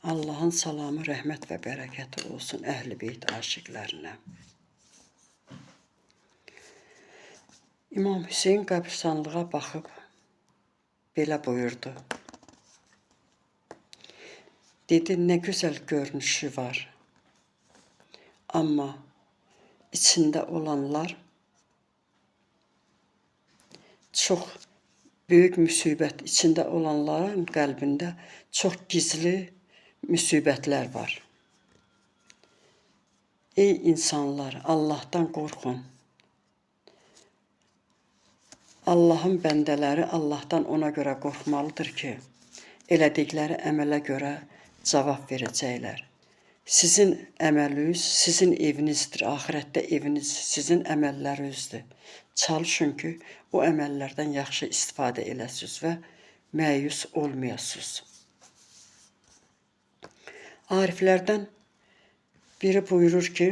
Allahın salamı, rəhmət və bərəkəti olsun Əhl-i Beyt aşiqlərinə. İmam Hüseyn qəbristanlığa baxıb belə buyurdu. Dedi, nə gözəl görünüşü var. Amma içində olanlar çox böyük müsibət, içində olanların qəlbində çox gizli müsibətlər var. Ey insanlar, Allahdan qorxun. Allahın bəndələri Allahdan ona görə qorxmalıdır ki, elədikləri əmələ görə cavab verəcəklər. Sizin əməliniz sizin evinizdir, axirətdə eviniz sizin əməllərinizdir. Çalışın ki, o əməllərdən yaxşı istifadə eləsiniz və məyus olmayasınız. Ariflərdən biri buyurur ki,